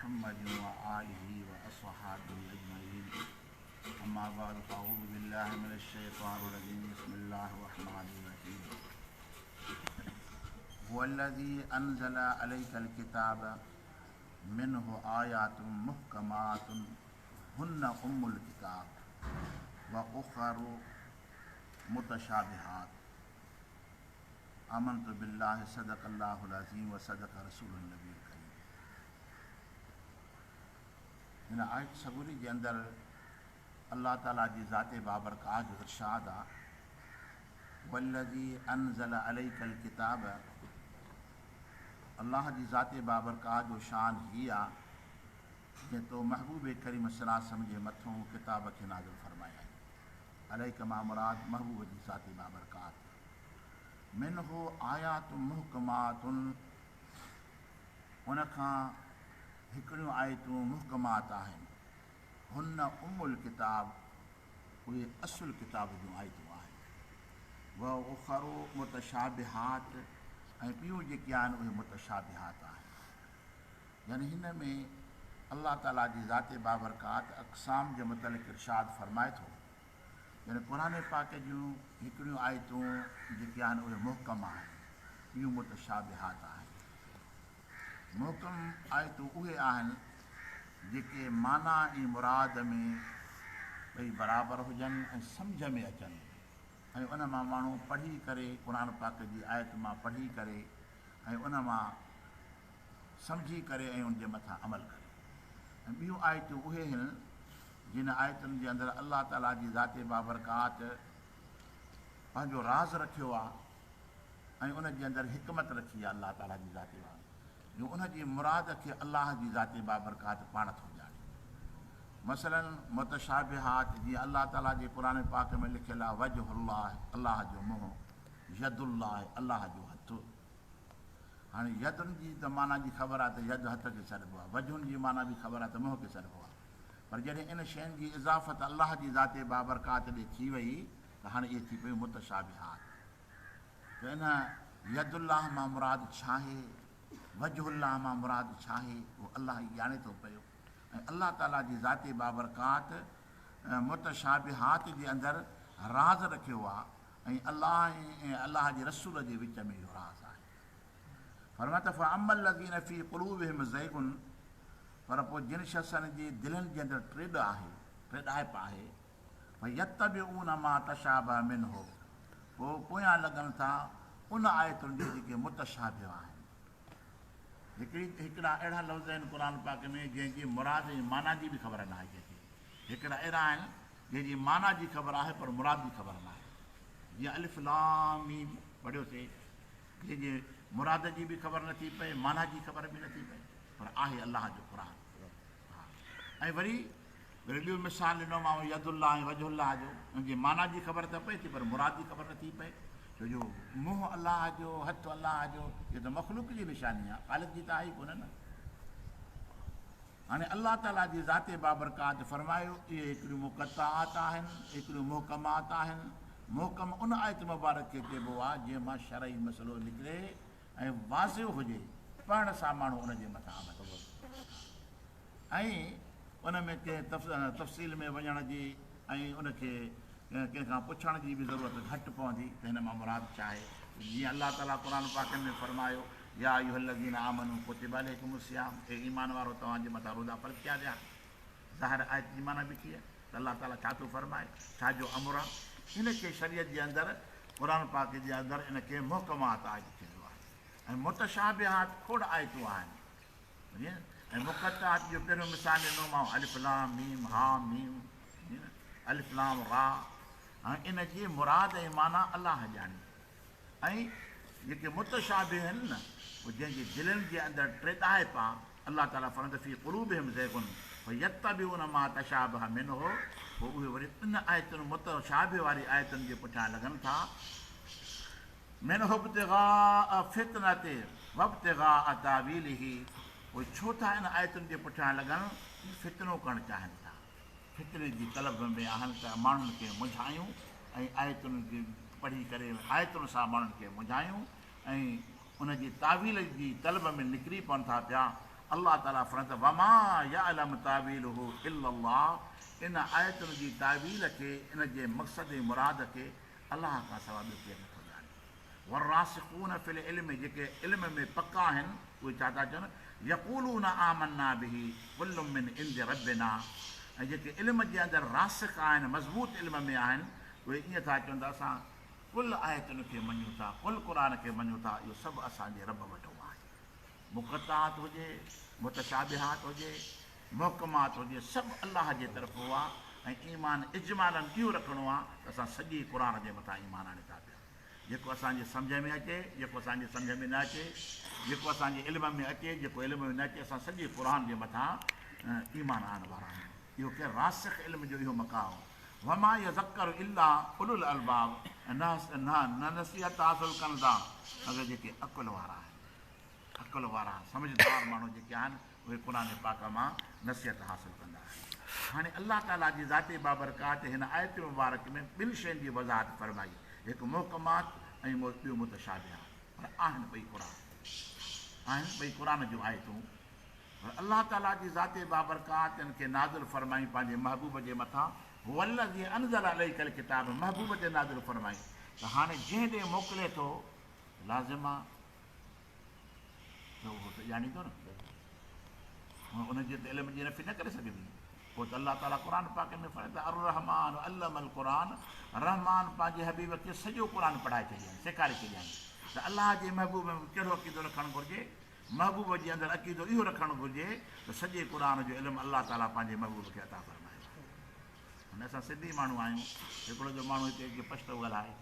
محمد وآله وأصحابه أجمعين أما بعد فأعوذ بالله من الشيطان الرجيم بسم الله الرحمن الرحيم هو الذي أنزل عليك الكتاب منه آيات محڪمات هن ام الڪتاب واخر متشابهات آمنت بالله صدق الله العظيم وصدق رسوله النبي الڪريم. هن آيت سڳوري جي اندر الله تعالي جي ذات بابرڪات جو ارشاد آ والذي انزل عليك الڪتاب الله جي ذات بابرڪات جو شان هي آ جنهن تو محبوب ڪريم صلي الله عليه وسلم جي مٿون ڪتاب کي نازل فرمايائين. عليڪ مان مراد محبوب جي ذات بابرڪات. منه آيات محڪمات ان کان هڪڙيون آيتون محڪمات آهن. هن ام الڪتاب اهي اصل ڪتاب جون آيتون آهن. واخر متشابهات ۽ ٻيون جيڪي آهن اهي متشابهات آهن. يعني هن ۾ الله تعاليٰ جي ذات بابرڪات اقسام جي متعلق ارشاد فرمائي ٿو. يعني قرآن پاڪ جون هڪڙيون آيتون جيڪي آهن اهي محڪم آهن، ٻيون متشابهات آهن. محڪم آيتون اهي آهن جيڪي معنيٰ ۽ مراد ۾ ٻئي برابر هجن ۽ سمجهه ۾ اچن ۽ ان مان ماڻهو پڙهي ڪري قرآن پاڪ جي آيت مان پڙهي ڪري ۽ ان مان سمجهي ڪري ۽ ان جي مٿان عمل ڪري ۽ ٻيون آيتون اهي هن جن آيتن جي اندر الله تعالي جي ذات بابرڪات پنهنجو راز رکيو آهي ۽ ان جي اندر حڪمت رکي آهي الله تعالي جي ذات جو ان جي مراد کي الله جي ذات بابرڪات پاڻ ٿو ڄاڻي مثلا متشابهات جيئن الله تعالي جي قرآن پاڪ ۾ لکيل آهي وجه الله الله جو منهن يد الله الله جو هٿ هاڻي يدن جي ته معنيٰ جي خبر آهي ته يد هٿ کي سڏبو آهي، وجهن جي معنيٰ به خبر آهي ته منهن کي سڏبو آهي، پر جڏهن ان شين جي اضافت الله جي ذات بابرڪات ڏي ٿي وئي ته هاڻي اهي ٿي پيون متشابهات ته ان يد الله مان مراد ڇاهي، وجه الله مان مراد ڇاهي، اهو الله ئي ڄاڻي ٿو پيو ۽ الله تعاليٰ جي ذات بابرڪات متشابهات جي اندر راز رکيو آهي. ۽ الله ۽ الله جي رسول جي وچ ۾ اهو راز آهي. فرمايو ته فاما الذين في قلوبهم زيغ پر پوء جن شخصن جي دلن جي اندر ٽيڏ آهي، ٽيڏائپ آهي، فيتبعون ما تشابه منه پوء پويان لڳن ٿا ان آيتن جي جيڪي متشابه آهن. هڪڙي هڪڙا اهڙا لفظ آهن قرآن پاڪ ۾ جنهن جي مراد ۽ معنيٰ جي به خبر ناهي ڪنهن کي. هڪڙا اهڙا آهن جنهن جي معنيٰ جي خبر آهي پر مراد جي خبر ناهي. جيئن الف لام ميم پڙهيوسي جنهن جي مراد جي به خبر نٿي پئي معنيٰ جي خبر به نٿي پئي پر آهي الله جو قرآن. ها ۽ وري وري ٻيو مثال ڏنومانو يد الله ۽ وجه الله جو ان جي معنيٰ جي خبر ته پئي ٿي پر مراد جي خبر نٿي پئي ڇو جو منهن الله جو هٿ الله جو اهو ته مخلوق جي نشاني آهي خالق جي ته آهي ئي ڪونه نه. هاڻي الله تعاليٰ جي ذات بابرڪات فرمايو، اهي هڪڙيون مقطعات آهن، هڪڙيون محڪمات آهن. محڪم ان آيت مبارڪ کي چئبو آهي، جنهن مان شرعي مسئلو نڪري ۽ واضح هجي، پڙهڻ سان ماڻهو ان جي مٿان عمل ڪري ۽ ان ۾ ڪنهن تفصيل ۾ وڃڻ جي ۽ ان کي ڪنهن کان پڇڻ جي به ضرورت گهٽ پوندي ته هن مان مراد ڇا آهي؟ جيئن الله تعاليٰ قرآن پاڪ ۾ فرمايو، يا ايها الذين آمنوا ڪتب عليڪم الصيام اي ايمان وارو توهان جي مٿان روزا فرض ڪيا ويا. ظاهر آيت جي معنيٰ بيٺي آهي ته الله تعاليٰ ڇا ٿو فرمائي، ڇا جو امر آهي. ان کي شريعت جي اندر قرآن پاڪ جي اندر ان کي محڪمات آيت چئبو آهي ۽ متشابهات کوڙ آيتون آهن. سمجهين؟ ۽ مقطعات جو پهريون مثال ڏنومانو الف لام ميم ها ميم سمجهين نه الف لام را هاڻي ان جي مراد ۽ معنيٰ الله ڄاڻي ۽ جيڪي متشابه آهن نه پوء جنهن جي دلين جي اندر ٽيڏائپ آ الله تعاليٰ فرمائي ٿو في قلوبهم زيغ فيتبعون ما تشابه منه پوء اهي وري ان آيتن متشابه واري آيتن جي پٺيان لڳن ٿا منه ابتغاء فتنة وابتغاء تاويله پوء ڇو ٿا ان آيتن جي پٺيان لڳن؟ فتنو ڪرڻ چاهين ٿا، فتني جي طلب ۾ آهن ته ماڻهن کي منجهايون ۽ آيتن کي پڙهي ڪري آيتن سان ماڻهن کي منجهايون ۽ ان جي تاويل جي طلب ۾ نڪري پون ٿا پيا. الله تعاليٰ فرمائي ٿو، وما يعلم تاويله الا الله ان آيتن جي تاويل کي، ان جي مقصد ۽ مراد کي الله کان سواء ٻيو ڪير نٿو ڄاڻي. والراسخون في العلم جيڪي علم ۾ پڪا آهن اهي ڇا ٿا چون، يقولون آمنا به ڪل من عند ربنا ۽ جيڪي علم جي اندر راسخ آهن، مضبوط علم ۾ آهن، اهي ائين ٿا چون ته اسان ڪل آيتن کي مڃون ٿا، ڪل قرآن کي مڃون ٿا، اهو سڀ اسان جي رب وٽون آهي. مقطعات هجي، متشابهات هجي، محڪمات هجي، سڀ الله جي طرفون آ ۽ ايمان اجمالاً اهو رکڻو آ ته اسان سڄي قرآن جي مٿان ايمان آڻي ٿا پيا. جيڪو اسان جي سمجهه ۾ اچي، جيڪو اسان جي سمجهه ۾ نه اچي، جيڪو اسان جي علم ۾ اچي، جيڪو علم ۾ نه اچي، اسان سڄي قرآن جي مٿان ايمان آڻڻ وارا آهيون. اهو ڪنهن راسخ علم جو اهو مقام. وما يذڪر الا اولو الالباب ۽ نه نصيحت حاصل ڪن ٿا مگر جيڪي عقل وارا آهن. عقل وارا سمجهدار ماڻهو جيڪي آهن اهي قرآن پاڪ مان نصيحت حاصل ڪندا آهن. هاڻي الله تعاليٰ جي ذات بابرڪات هن آيت مبارڪ ۾ ٻن شين جي وضاحت فرمائي، هڪ محڪمات ۽ ٻيو متشابهات. پر آهن ٻئي قرآن، آهن ٻئي قرآن جون آيتون، پر الله تعاليٰ جي ذات بابرڪات ان کي نازل فرمائي پنهنجي محبوب جي مٿان، هو الذي انزل عليڪ الڪتاب محبوب تي نازل فرمائي ته هاڻي جنهن ڏي موڪلي ٿو لازم آ ته اهو ته ڄاڻيندو نه، ان جي ته علم جي نفي نه ڪري سگهبي. پوء ته الله تعاليٰ قرآن پاڪ ۾ فرمائي ٿو الرحمان علم القرآن، رحمان پنهنجي حبيب کي سڄو قرآن پڙهائي ڇڏيائين، سيکاري ڇڏيائين ته الله جي محبوب ۾ ڪهڙو عقيدو رکڻ گهرجي. محبوب جي اندر عقيدو اهو رکڻ گهرجي ته سڄي قرآن جو علم الله تعاليٰ پنهنجي محبوب کي عطا فرمايو آهي. هاڻي اسان سنڌي ماڻهو آهيون، هڪڙو جو ماڻهو هتي اچي پشتو ڳالهائي،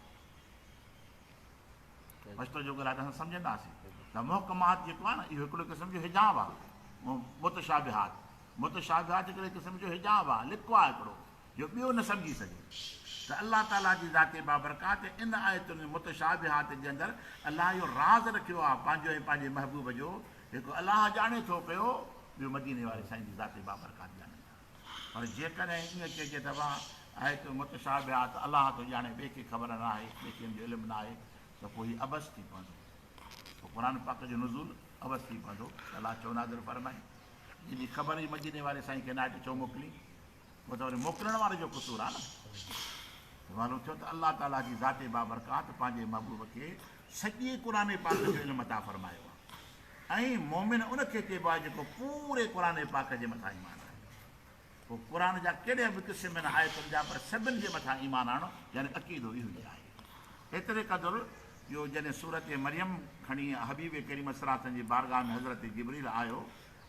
پشتو جو ڳالهائي ته اسان سمجهنداسين ته محڪمات جيڪو آهي نه اهو هڪڙو قسم جو حجاب آهي، متشابهات، متشابهات هڪڙي قسم جو حجاب آهي، لڪو آهي هڪڙو جو ٻيو نه سمجهي سگهي ته الله تعاليٰ جي ذات بابرڪات ان آيتن متشابهات جي اندر الله اهو راز رکيو آهي پنهنجو ۽ پنهنجي محبوب جو، هڪ الله ڄاڻي ٿو پيو، ٻيو مديني واري سائين جي ذات بابرڪات ڄاڻن ٿا. پر جيڪڏهن ائين چئجي ته واهه آيتون متشابهات الله ٿو ڄاڻي ٻئي کي خبر ناهي، ٻئي کي ان جو علم ناهي ته پوء هي عبث ٿي پوندو. پوء قرآن پاڪ جو نزول عبث ٿي پوندو ته الله ڇو نازل فرمائي؟ جنهن جي خبر ئي مديني واري سائين کي ناهي ته ڇو موڪلي؟ پوء ته وري موڪلڻ واري جو قصور آهي نه. ته معلوم ٿيو ته الله تعاليٰ جي ذات بابرڪات پنهنجي محبوب کي سڄي قرآن پاڪ جو علم عطا فرمايو آهي ۽ مؤمن ان کي چئبو آهي جيڪو پوري قرآن پاڪ جي مٿان ايمان آڻي. پوء قرآن جا ڪهڙي به قسم آهن آيتن جا پر سڀن جي مٿان ايمان آڻڻ يعني عقيدو اهو ئي آهي. ايتري قدر جو جڏهن سورت مريم کڻي حبيب ڪريم صلعم جي بارگاهه ۾ حضرت جبريل آيو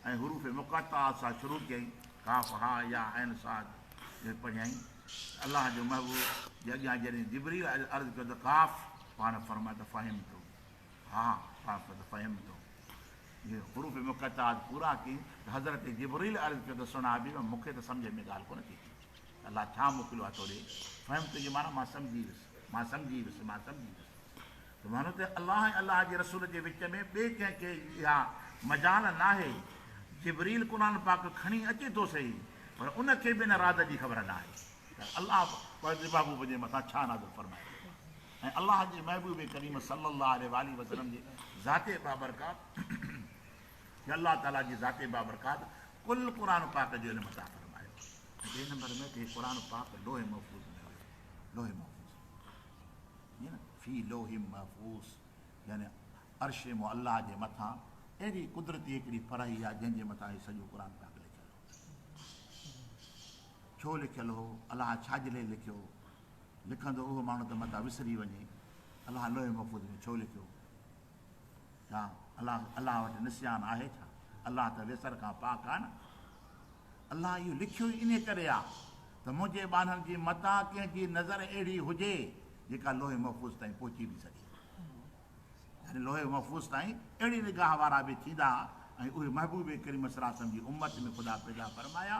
۽ حروف مقطعات سان شروع ڪيائين، ڪاف، ها، يا، عين، صاد، اهي پڙهيائين ته الله جو محبوب جي اڳيان جڏهن جبريل عرض ڪيو ته ڪاف، پاڻ فرمايو ته فهمت، ها، پاڻ فرمايو ته فهمت، اهي حروف مقطعات پورا ڪيائين ته حضرت جبريل عرض ڪيو ته سهڻا حبيب مون کي ته سمجهه ۾ ڳالهه ڪونه ٿي اچي ته الله ڇا موڪليو آهي تو ڏي، فهمت جي معنيٰ مان سمجهي ويس، مان سمجهي ويس، مان سمجهي ويس. ته معنيٰ ته الله ۽ الله جي رسول جي وچ ۾ ٻئي ڪنهن کي اها مجال ناهي. جبريل قرآن پاڪ کڻي اچي ٿو سهي پر ان کي به ان راز جي خبر ناهي ته الله پنهنجي محبوب جي مٿان ڇا نازل فرمايو ويو آهي ۽ الله جي محبوب ڪريم صلّي الله عليه واٰله وسلّم جي ذات بابرڪات کي الله تعاليٰ جي ذات بابرڪات ڪل قرآن پاڪ جو علم عطا فرمايو آهي ۽ ٻئي نمبر ۾ ته هي قرآن پاڪ لوح محفوظ ۾ هيو لوح محفوظ ۾ نه في لوح محفوظ يعني عرش معليٰ جي مٿان اهڙي قدرتي هڪڙي فرحي آهي جنهن جي مٿان هي سڄو قرآن پاڪ لکيل هو. ڇو لکيل هو؟ الله ڇا جي لئي لکيو؟ لکندو اهو ماڻهو ته متان وسري وڃي. الله لوح محفوظ ۾ ڇو لکيو؟ ڇا الله الله وٽ نسيان آهي ڇا؟ الله ته ويسر کان پاڪ آهي نه. الله اهو لکيو ئي انهيء ڪري آ ته منهنجي ٻانهن جي متان ڪنهن جي نظر اهڙي هجي جيڪا لوح محفوظ تائين پهچي به سگهي. يعني لوح محفوظ تائين اهڙي نگاهه وارا به ٿيندا ۽ اهي محبوب ڪريم صلي الله عليه وسلم جي امت ۾ خدا پيدا فرمايا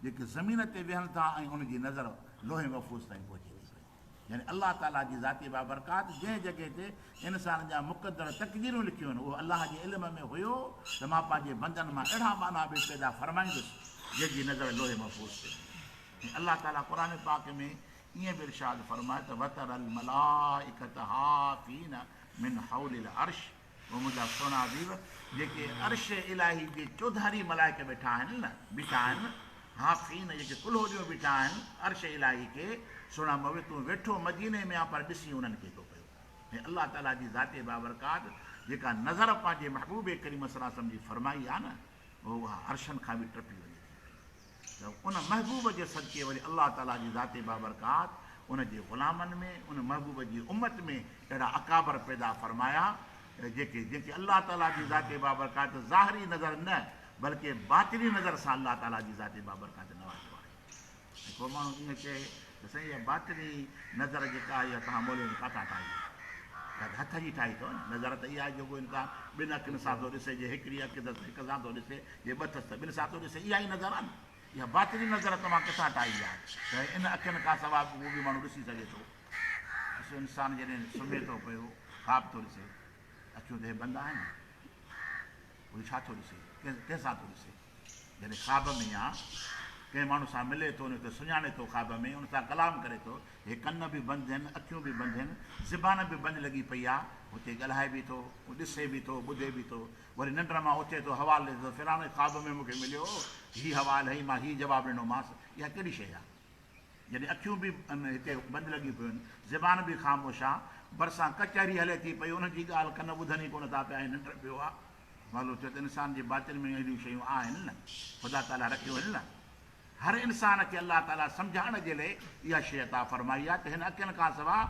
جيڪي زمين تي ويهن ٿا ۽ ان جي نظر لوح محفوظ تائين پهچي ٿي پئي. يعني الله تعاليٰ جي ذات بابرڪات جنهن جڳهه تي انسان جا مقدر تقديرون لکيون آهن اهو الله جي علم ۾ هيو ته مان پنهنجي بندن مان اهڙا ٻانها به پيدا فرمائيندس جن جي نظر لوح محفوظ تي هوندي ۽ الله تعاليٰ قرآن پاڪ ۾ ائين به ارشاد فرمايو ته وتري الملائڪة حافين من حول العرش او منهنجا سهڻا حبيب! جيڪي عرش الاهي جي چوڌاري ملائڪ ويٺا آهن نه، بيٺا آهن، حافين، جيڪي ڪلهو ڏيو بيٺا آهن عرش الاهي کي، سهڻا محبوب! تون ويٺو مديني ۾ آن پر ڏسين انهن کي ٿو پيو. ۽ الله تعاليٰ جي ذات بابرڪات جيڪا نظر پنهنجي محبوب ڪريم صلي الله عليه وسلم جي فرمائي آهي نه، اها عرشن کان به ٽپي وڃي ٿي پئي. ته ان محبوب جي صدقي وري الله تعاليٰ جي ذات بابرڪات ان جي غلامن ۾ ان محبوب جي امت ۾ اهڙا اڪابر پيدا فرمايا جيڪي جنهن کي الله تعاليٰ جي ذات بابرڪات ظاهري نظر نه بلڪه باطني نظر سان الله تعاليٰ جي ذات بابرڪات نوازيو آهي. ۽ ڪو ماڻهو ائين چئي ته سائين اها باطني نظر جيڪا آهي اها توهان مولوين ڪاٿان ٺاهي آهي؟ اها ته هٿ جي ٺاهي اٿو نه. نظر ته اها آهي جو ڪو انسان ٻن اکين سان ٿو ڏسي جي هڪڙي اک اٿس ته هڪ سان ٿو ڏسي جي ٻه اٿس ته ٻن سان ٿو ڏسي اها ئي نظر آهي نه. اها باطني نظر توهان ڪٿان ٺاهي آهي ته ان اکين کان سواء به ڪو ٻيو ماڻهو ڏسي سگهي ٿو. ڏسو انسان جڏهن سمهي ٿو پيو خواب ٿو ڏسي اکيون ته هي بند آهن نه اهو ڇا ٿو ڏسي ڪنهن سان ٿو ڏسي؟ جڏهن خواب ۾ يا ڪنهن ماڻهو سان ملي ٿو، ان کي سڃاڻي ٿو خواب ۾ ان سان ڪلام ڪري ٿو، هي ڪن به بند هن، اکيون به بند هن، زبان به بند لڳي پئي آ، هتي ڳالهائي به ٿو، ڏسي به ٿو، ٻڌي به ٿو، وري ننڊ مان اٿي ٿو، حوال ڏئي ٿو، فلاڻو خواب ۾ مون کي مليو هو، هي حوال هئي، مان هي جواب ڏنومانس، اها ڪهڙي شيء آ؟ جڏهن اکيون به هتي بند لڳيون پيون آهن، زبان به خاموش آ، ڀرسان ڪچهري هلي ٿي پئي، انهن جي ڳالهه ڪن ٻڌن ئي ڪونه ٿا پيا ۽ ننڊ پيو آ. معلوم ٿيو ته انسان جي باطن ۾ اهڙيون شيون آهن نه، خدا تعاليٰ رکيون آهن نه. هر انسان کي الله تعاليٰ سمجهائڻ جي لئي اها شيء عطا فرمائي آهي ته هن اکين کان سواء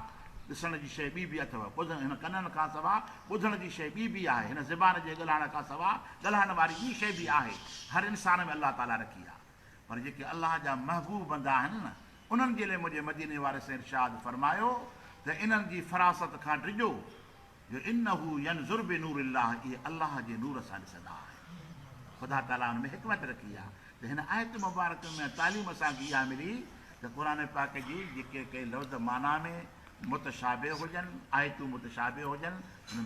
ڏسڻ جي شيء ٻي به اٿئو، هن ڪنن کان سواء ٻڌڻ جي شيء ٻي به آهي، هن زبان جي ڳالهائڻ کان سواء ڳالهائڻ واري ٻي شيء به آهي. هر انسان ۾ الله تعاليٰ رکي آهي. پر جيڪي الله جا محبوب بندا آهن نه، انهن جي لئي منهنجي مديني واري سائين ارشاد فرمايو ته انهن جي فراست کان ڊڄو. جو انه ينظر بنور الله اهي الله جي نور سان ڏسندا آهن. خدا تعاليٰ ان ۾ حڪمت رکي آهي ته هن آيت مبارڪ ۾ تعليم اسان کي اها ملي ته قرآن پاڪ جي جيڪي ڪي لفظ معنيٰ ۾ متشابه هجن، آيتون متشابه هجن، ان.